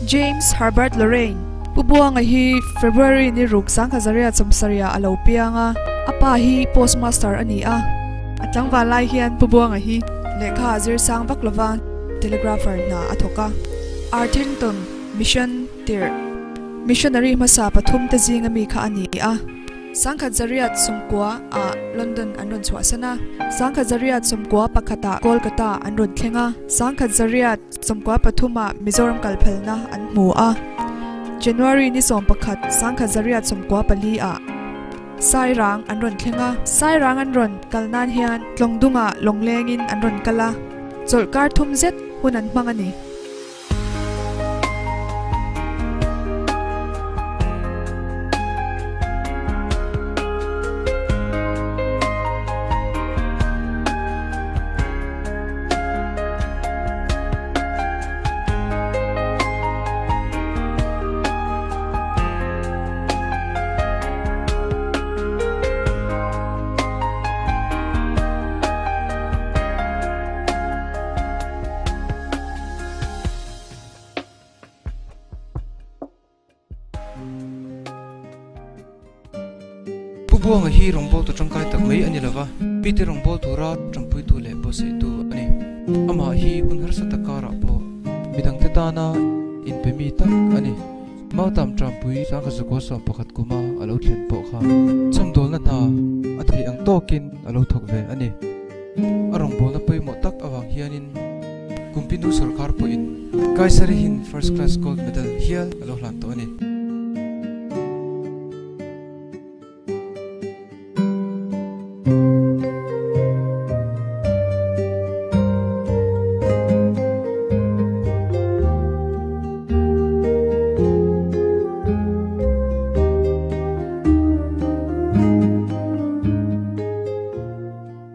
James Herbert Lorraine, Pu Buanga hi February ni ruk 1970 a lo piang a, a pa hi Postmaster a ni a. A tlangval lai hian Pu Buanga hi lehkha a zir sang vak lova telegrapher hna a thawk a. Arthington Mission tirh Missionary hmasa pathum te zinga mi kha a ni a. 1990 ah London an rawn chhuahsan a, 1991 ah Kolkata an rawn thleng a, 1993 ah Mizoram kalphalna an hmu a, January ni 11, 1994 ah Sairang an rawn thleng a, Sairang an rawn kal nan hian Tlawngdungah lawnglengin an rawn kal a, chawlhkar thum zet hun an hmang a ni. Pu Buanga hi rawngbawltu tangkai tak mai a ni lova, mite rawngbâwl tura tangpuitu leh buatsaihtu a ni. Amah hi hun harsa tak karah pawh midangte tana inpe mi tak a ni. Mautam Trampui Sangkhazukaw 11 kuma a lo thlen pawh kha chhawmdawlna hna a theih ang tawkin a lo thawk ve a ni. A rawngbawlna pawimawh tak avang hianin Kumpinu sorkar pawhin Kaisarihin First Class Gold Medal hial a lo hlan tawh a ni.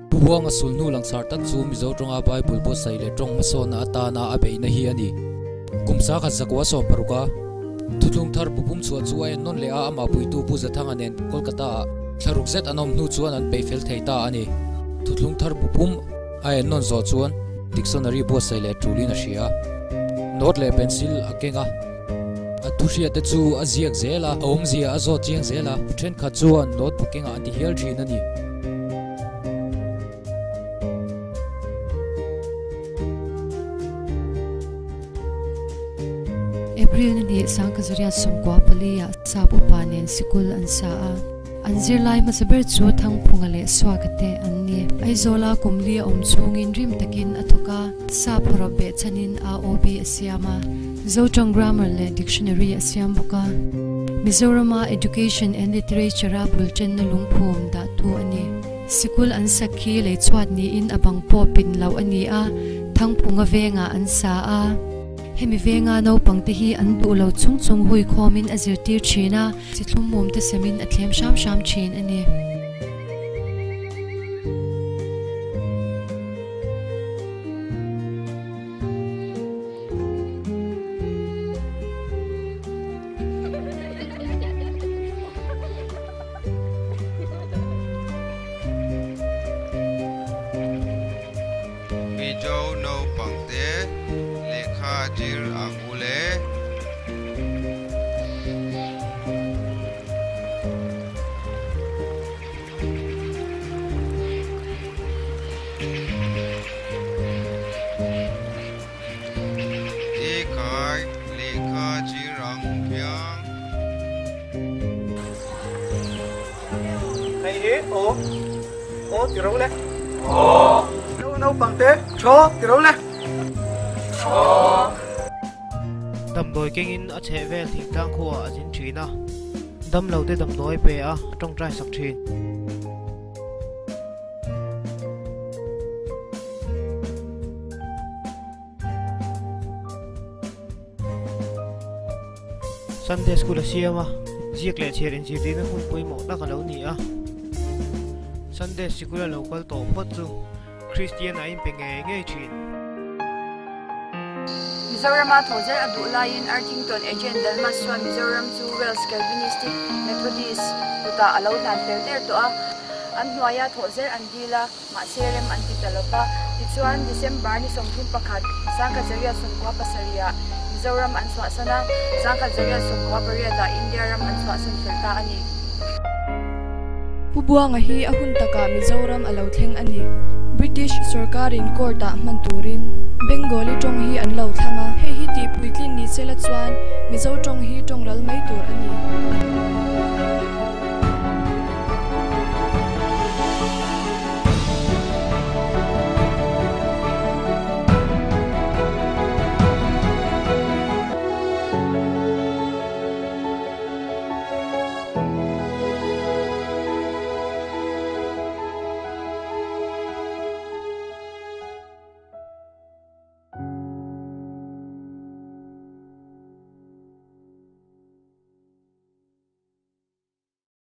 Pu Buanga sulhnu langsar tak chu Mizo tawnga Bible buatsaih leh tawng hmasawnna atana a beihna hi a ni. Kum 1960 a Thuthlung thar bu pum chhuah chu a en nawn leh a, amah puitu Pu Zathanga nen Kolkata-ah thlaruk zet an awm hnu chuan an peih fel thei ta a ni. Thuthlung thar bu pum a en nawn zawh chuan dictionary buatsaih leh tulin a hria. Note leh pencil a keng a. A thuhriate chu a ziak zel a, a awmzia a zawt chiang zel a, thenkhat chuan notebook kengah an ti hial thin a ni. April ni hnih 1994 ah Sap upa nen sikul an sa a. An zirlai hmasa ber chu Thangphunga leh Suaka te an ni. Aizawla kum li a awm chhungin rim takin a thawk a, Sap hawrawp behchhanin AOB a siam a, Zotawng Grammar leh Dictionary a siam bawk a. Mizorama Education and Literature-a bul ṭenna lungphum dahtu a ni. Sikul an sak khi lei chhuat niin a bang pawh pin loh a ni a, Thangphunga vengah an sa a. Hemi venga naupangte hi an duh lo chung chung hui khawmin a zirtir thin a, chi thlum mum te semin a thlem hram hram thin a ni. Mizo naupangte lehkha zir ang u le. E khai lehkha zir ang u piang. Hei hi aw aw ti ro le. Aw. Naupang te thaw ti ro le. Thaw. Damdawi kengin a chheh vel thingtlang khuaah a zin thin a, damlo te damdawi pe a tawngtai sak thin. Sunday School a siam a, ziak leh chhiar inzirtirna hun pawimawh tak a lo ni a. Sunday Sikul a lo kal tawh phawt chu Kristian a inpe ngei ngei thin. Mizorama thaw zel a duh laiin Arthington Agent Dalmas chuan Mizoram chu Welsh Calvinistic Methodist kutah a lo hlan fel der tawh a, an hnuaia thawh zel an dil a. Mahse rem an ti ta lo va. Tichuan, December ni 31, 1977 ah Mizoram an chhuahsan a, 1848 ah India ram an chhuahsan fel ta a ni. Pu Buanga hi a hun takah Mizoram a lo thleng a ni. British sorkarin court-ah hman turin Bengali tawng hi an lo thlang a, hei hi tihpuitlin ni sela chuan Mizo tawng hi tawng ral mai tur a ni.